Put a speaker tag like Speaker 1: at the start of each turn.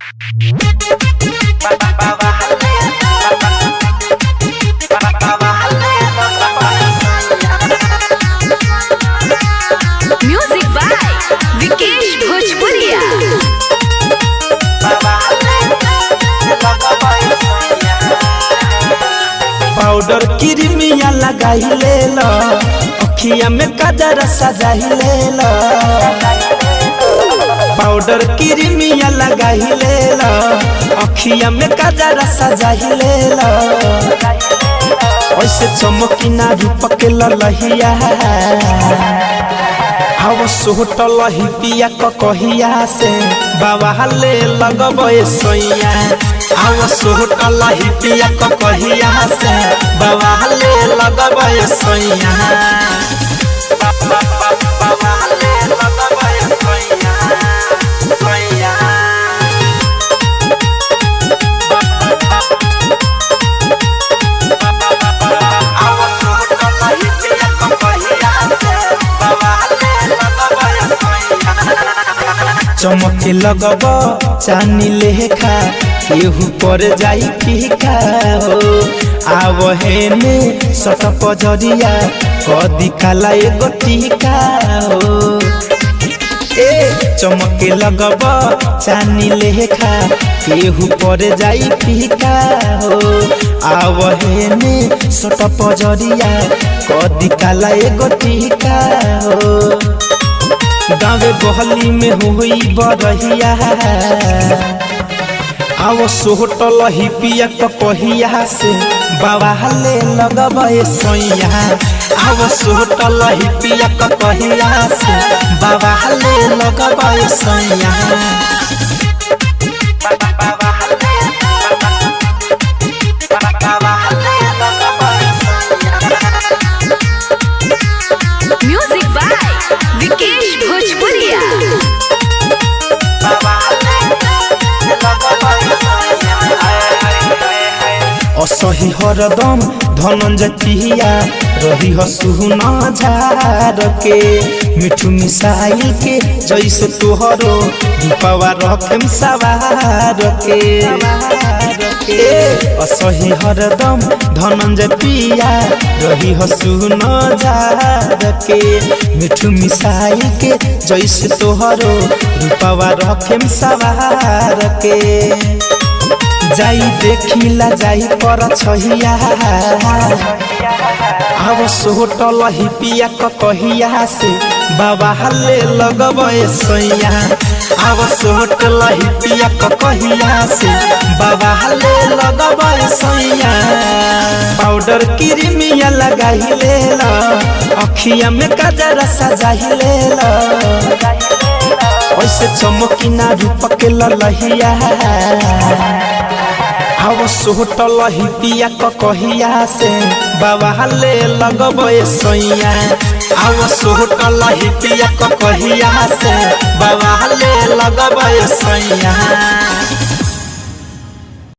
Speaker 1: Music by Vikesh Bhojpuria.
Speaker 2: Powder Crimea लगाई ले लो, अखिया में कजरा सजाई ले लो। पाउडर क्रीमिया लगाई ले लो, अखिया में कजरा सजाई ले लो। ऐसे चमकी ना रूप के ललहिया, हव सोहटल हिपिया कहिया से बाबा ले लगब सैया। हव सोहटल हिपिया कहिया से बाबा ले लगब सैया। बाबा ले लगब सैया, सैया। चमके लगब चानी लेखा, केहू पर जाई फीका हो। आव हेने सट पजरिया, कदी काला एगो टीका हो। ए चमके लगब चानी लेखा, केहू पर जाई फीका हो। आव हेने सट पजरिया, कदी काला एगो टीका हो। गावे बहली में होई बरहिया, आव सोहटल हिपिया कहिया से बाबा ले लगब सैया। आव सोहटल हिपिया कहिया से बाबा ले लगब सैया।
Speaker 1: Music by Vikesh Bhojpuria.
Speaker 2: असही हरदम धनंजय पिया रही हसुन झार के, मिठू मिसाइल के जैसे तोहरो रूपवा रखेम सवार के। ए असही हरदम धनंजय पिया रही हसुन झार के, मिठू मिसाइल के जैसे तोहरो रूपवा रखेम सवार के। जाई देखिला जाई पर छहिया, आव सोहटल हिपिया कहिया से बाबा ले लगब सैया। आव सोहटल हिपिया कहिया से बाबा ले लगब सैया। पाउडर क्रीमिया लगाई ले लो, अखिया में कजरा सजाई ले लो। ऐसे चमकी ना रूप के ललहिया, हव सोहटल हिपिया कहिया से बाबा ले लगब सैया। हव सोहटल हिपिया कहिया से बाबा ले लगब सैया।